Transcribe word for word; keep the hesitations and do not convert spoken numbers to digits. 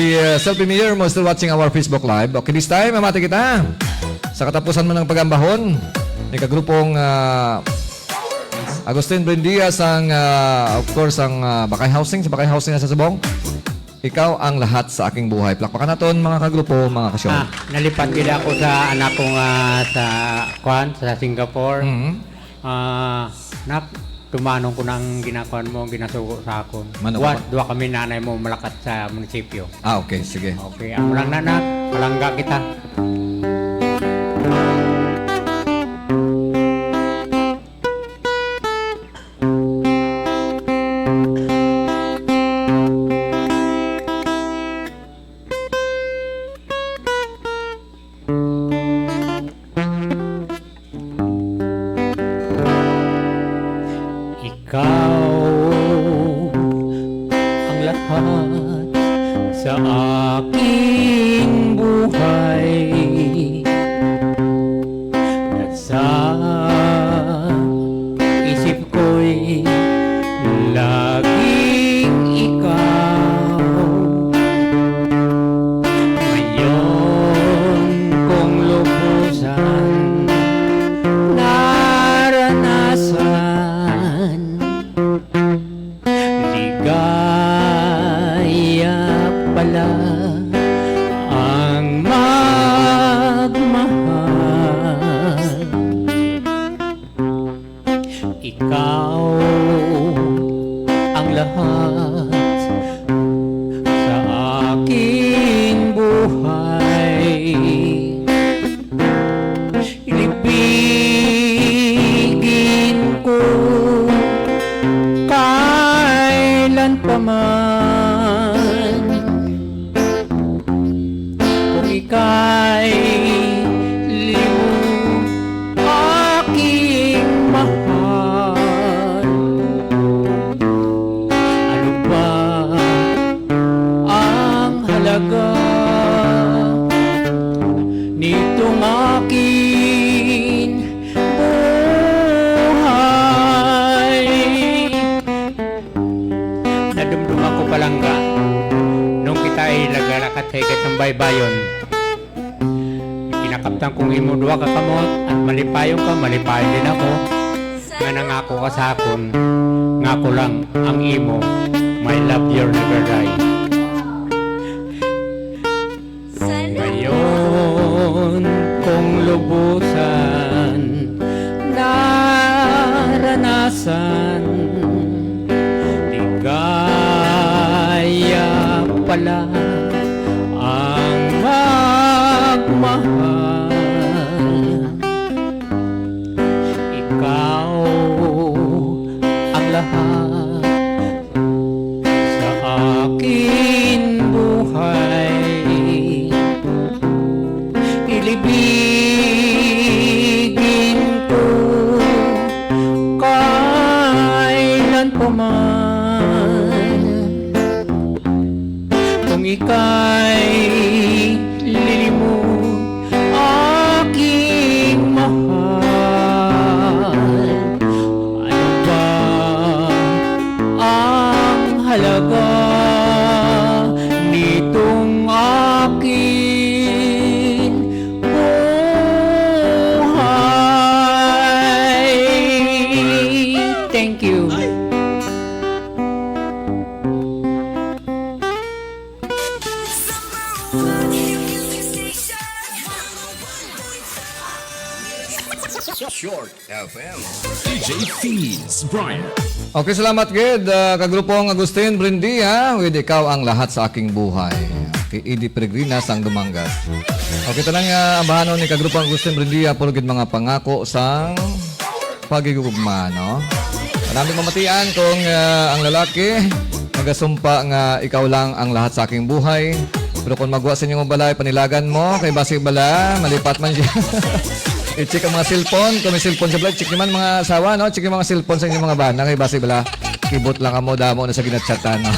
Si, uh, Selfie Mayor mo still watching our Facebook Live. Okay, this time, mamati kita. Sa katapusan mo ng pagambahon, ni kagrupong, uh, Agustin Brindia sang, uh, of course, ang, uh, Bakay Housing, sa Bakay Housing na sa Subong. Ikaw ang lahat sa aking buhay. Plakpakan naton, mga kagrupo, mga kasyon. Ah, nalipat gid ako sa anak ko nga sa, kwan, sa Singapore. Mhm. Ah, nak, tumanon ko na ang ginakuan mo, ang ginasugo sa akon. Mano ka Wa-, pa? Duha kami nanay mo malakat sa munisipyo. Ah, okay, sige. Okay, amo lang na, nak. Palangga kita. Ikaw ang lahat sa aking buhay. Nasa isip ko'y laging ikaw. Ngayon kong lubusan naranasan, ligaya pala ang magmahal. Ikaw ang lahat sa aking buhay. Ibigin ko kailan pa man. Kung ika'y limot, aking mahal, ano ba ang halaga nitong aking buhay? Nadumduman ko palangga nung kita ay nagalakat sa higit ng baybayon. Kinakaptan kong imo duha ka kamot, at malipayon ka, malipayon din ako. Nga nangako ka sa akon, nga ako lang ang imo, my love, you'll never die. Ngayon kong lubusan naranasan, ligaya pala ang magmahal. Ikaw ang lahat sa akin buhay. Ilibigin ko kailan pa man. Kung ika'y lilimot, aking mahal, ano ba ang halaga nitong aking buhay? Thank you. Short F M. D J Feeds Brian. Okay, salamat gid, ah, kagrupong Agustin Brindia, with Ikaw ang Lahat sa Aking Buhay. Kay Eddie Peregrina sang Dumangas. Okay, tanang, ah, ambahanon ni kagrupong Agustin Brindia, puro gid mga pangako sang paghigugma, no? Marami mamatian kung, ah, ang lalaki nagasumpa nga ikaw lang ang lahat sa aking buhay. Pero kung magwa sa inyong balay, panilagan mo, kay basi bala, malipat man siya. I-check ang mga cellphone. Kung may cellphone sa balay, check naman mga asawa, no? Check yung mga cellphone sa inyong mga bana, kay basi bala, kibot lang kamo, damo na sa ginachatan, no?